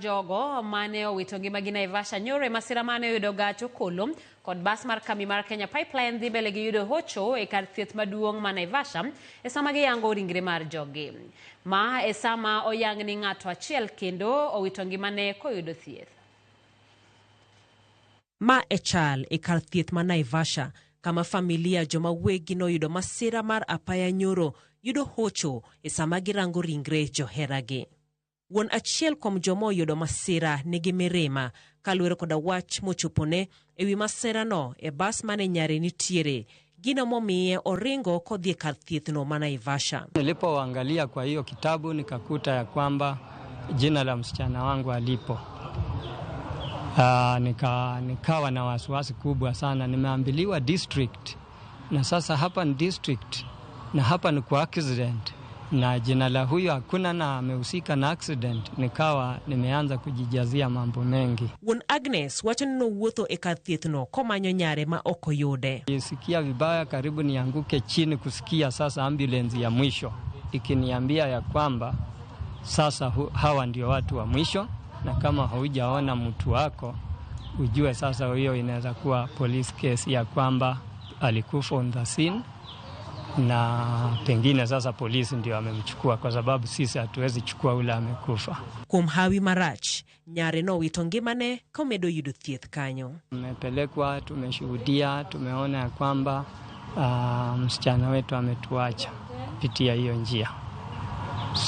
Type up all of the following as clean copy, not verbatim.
jogo mane owito ngimagi Naivasha nyoro e masira mane oyudo gach okolo kod bas mar kambi mar Kenya Pipeline dhi mbele gi yudo hocho e kar thieth maduong' ma Naivasha e sama giyango ringre mar jogi. Ma e sama oyang ni ng'ato achiel kendo owito ngimane koyudo thieth. Ma e chal e kar thieth ma Naivasha kama familia joma weggi noyudo masira mar apaya nyoro yudo hocho e sama girango ringre joheragi. Wuon achiel kuom joma oyudo masira nigi mirima kaluwore koda wach mochopone e wi masirano e bas mane nyare nitiere, gino momiye oringo kodhi e kar thiethno ma Naivasha. Nilipoangalia kwa hiyo kitabu nikakuta ya kwamba jina la msichana wangu alipo. Nikawa na wasiwasi kubwa sana. Nimeambiliwa district na sasa hapa ni district na hapa ni kwa accident na jina la huyu hakuna na amehusika na accident. Nikawa nimeanza kujijazia mambo mengi. Wuon Agnes wacho ni nowuotho e kar thiethno komanyo nyare ma ok oyude. Nisikia vibaya, karibu nianguke chini kusikia sasa ambulance ya mwisho ikiniambia ya kwamba sasa hawa ndio watu wa mwisho, na kama haujaona mtu wako ujue sasa hiyo inaweza kuwa police case ya kwamba alikufa on the scene, na pengine sasa polisi ndio amemchukua, kwa sababu sisi hatuwezi chukua ule amekufa. Kuom hawi marach, nyare nowito ngimane komedo yudo thieth kanyo. Tumepelekwa, tumeshuhudia, tumeona ya kwamba msichana wetu ametuacha kupitia hiyo njia.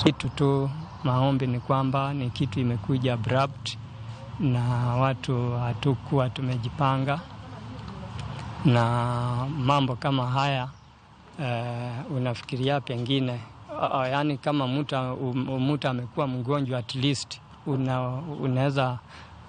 Kitu tu maombi ni kwamba ni kitu imekuja abrupt na watu hatukuwa tumejipanga, na mambo kama haya unafikiria pengine yaani kama mtu amekuwa mgonjwa at least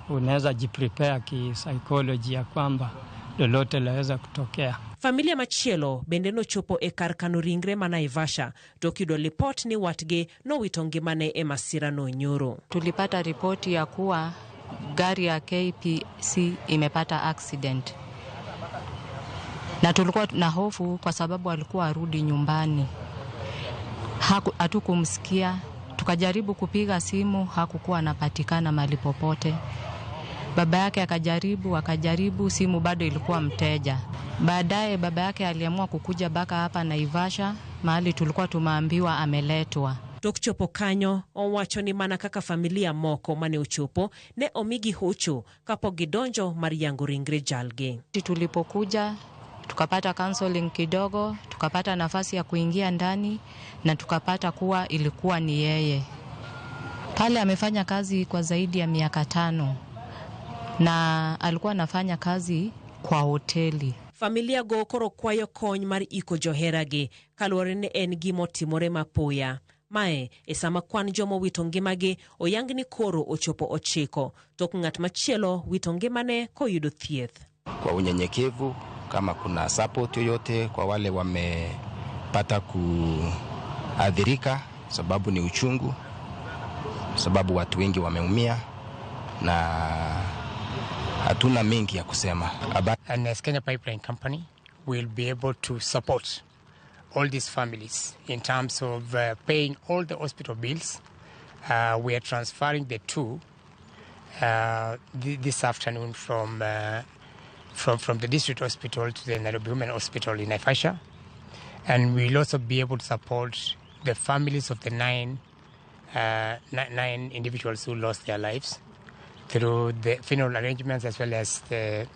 unaweza jiprepare ki-psychology ya kwamba lolote laweza kutokea. Familia machielo bende nochopo e kar kano ringre ma Naivasha tok yudo lipot ni watgi nowito ngimane e masirano nyoro. Tulipata ripoti ya kuwa gari ya KPC imepata accident, na tulikuwa na hofu kwa sababu alikuwa arudi nyumbani, hatukumsikia. Tukajaribu kupiga simu, hakukuwa anapatikana mahali popote. Baba yake akajaribu, akajaribu, simu bado ilikuwa mteja. Baadaye baba yake aliamua kukuja mpaka hapa Naivasha, mahali tulikuwa tumeambiwa ameletwa. Tok chopo kanyo, owacho ni mana kaka familia moko mane ochopo ne omigi hocho kapok gidonjo mar yango ringre jalgi. Tulipokuja tukapata counseling kidogo, tukapata nafasi ya kuingia ndani na tukapata kuwa ilikuwa ni yeye. Pale amefanya kazi kwa zaidi ya miaka 5 na alikuwa anafanya kazi kwa hoteli. Familia go koro kwayo kony mar iko joheragi kaluwore ni en gimotimore mapoya. Mae e sama kwan joma owito ngimagi oyang ni koro ochopo 9 tok ng'at machielo wito ngimane koyudo thieth. Kwa unyenyekevu, kama kuna support yoyote kwa wale wamepata kuathirika, sababu ni uchungu, sababu watu wengi wameumia na hatuna mengi ya kusema. And as Kenya Pipeline Company will be able to support all these families in terms of paying all the hospital bills. We are transferring the two this afternoon from the district hospital to the Nairobi Women Hospital in Naivasha. And we'll also be able to support the families of the nine individuals who lost their lives through the funeral arrangements as well as the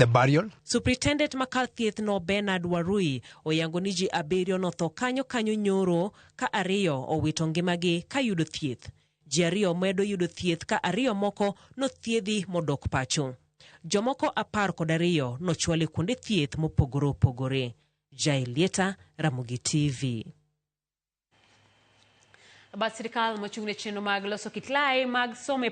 burial. Superintendent ma kar thieth no Bernard Warui oyango ni ji 7 notho kanyo kanyo nyoro ka 2 owito ngimagi ka yudo thieth. Ji 2 medo yudo thieth ka 2 moko nothiedhi modok pacho. Jomoko 12 nochwal e kuonde thieth mopogore opogore. Jailieta, Ramogi TV. Bat sirikal mochung' ne chenro mag loso kit lai mag somo e